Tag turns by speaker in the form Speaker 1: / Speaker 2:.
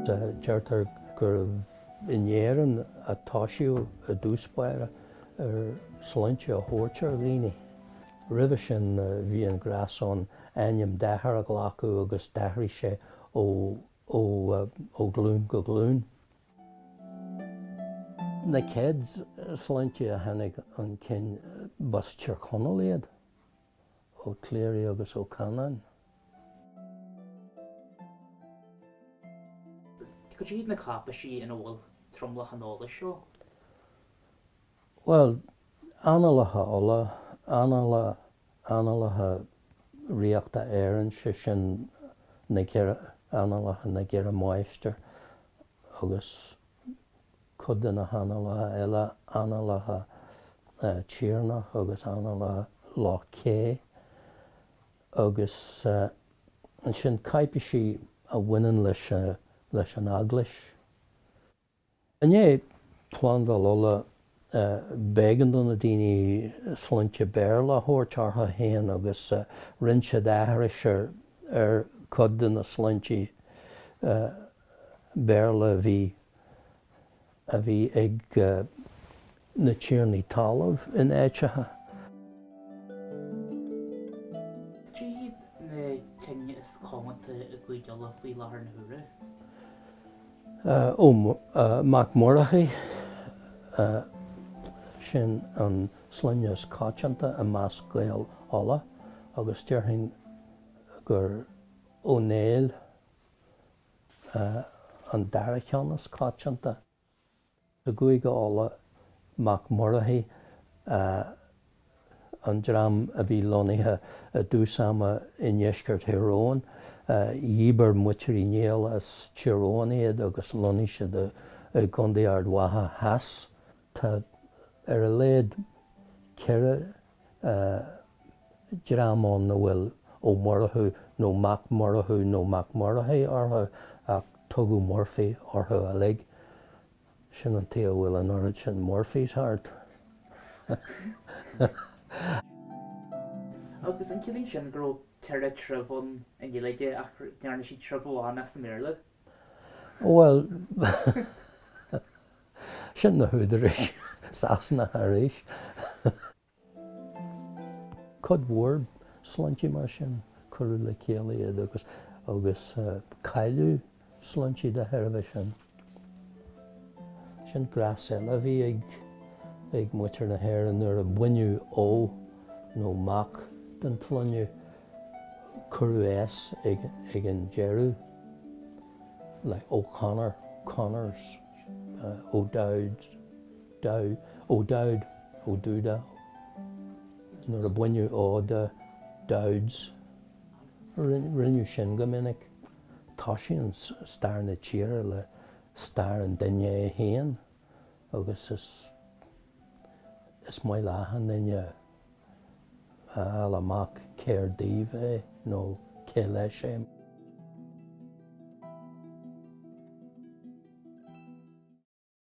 Speaker 1: Deirtear gurbh in Éirinn a toisíodh i dtús báire ar sloinnte a thabhairt ar dhaoine. Roimhe sin bhí an gnás ann ainm d'athar a ghlacadh agus d'athraigh sé ó ó ghlúin go glúin. Na chéad sloinnte a tháinig chun cinn b'as Tír Chonaill iad, Ó Cléirigh agus Ó Canáin.
Speaker 2: Cad iad na cáipeisí ina bhfuil tromlach an eolais seo?
Speaker 1: Bhuel, Annálacha Uladh, Annála, Annálacha Ríochta Éireann, sé sin na gceithre, Annálacha na gCeithre Máistir agus cuid de na hannálacha eile, Annálacha Tiarnach agus Annálacha Loch Cé agus ansin cáipeisí a bhaineann leis leis an Eaglais. I ndiaidh Plandáil Uladh, b'éigean do na daoine sloinnte Béarla a thabhairt orthu féin agus rinne siad aithris ar chuid de na sloinnte Béarla a bhí a bhí ag na tiarnaí talaimh in áiteacha.
Speaker 2: Cad iad na cinn is comónta i gCúige Uladh faoi láthair na huaire?
Speaker 1: Ó Mac Murchaidh, sin an sloinne is coitianta i measc Gaeil Uladh agus déarfainn gur Ó Néill an dara ceann is coitianta. I gCúige Uladh, Mac Murchaidh, an dream a bhí lonnaithe i dtús ama i ndeisceart Thír Eoghain. Dhíbir muintir Uí Néill as Tír Eoghain iad agus lonnaigh siad i gContae Ard Mhacha Theas. Tá ar a laghad 4 dream ann a bhfuil Ó Murchú nó Mac Murchú nó Mac Murchaidh orthu ach tugadh Murphy orthu uilig. Sin an tuige a bhfuil an oiread sin Murphys thart.
Speaker 2: Agus an ciallaíonn sin go raibh 4 treibh ann i nGaeilge ach ndearna siad treibh amháin as i mBéarla?
Speaker 1: Bhuel, sin na húdaráis Sasanacha arís. Cuid mhór sloinnte mar sin, cuireadh le chéile iad agus agus cailleadh sloinnte de thairbhe sin. Sin gnás eile a bhí ag ag muintir na hÉireann nuair a baineadh Ó nó Mac den tsloinneadh, cuireadh S ag ag an deireadh, like O'Connor, Connors, O'Dowd, Dow, O'Dowd, Ó Dúda, nuair a baineadh O de, Dowds. Rinneadh sin go minic. Toisíonn stair na tíre le stair an duine é féin agus is is maith le achan duine a fháil amach cér díobh é nó cé leis é.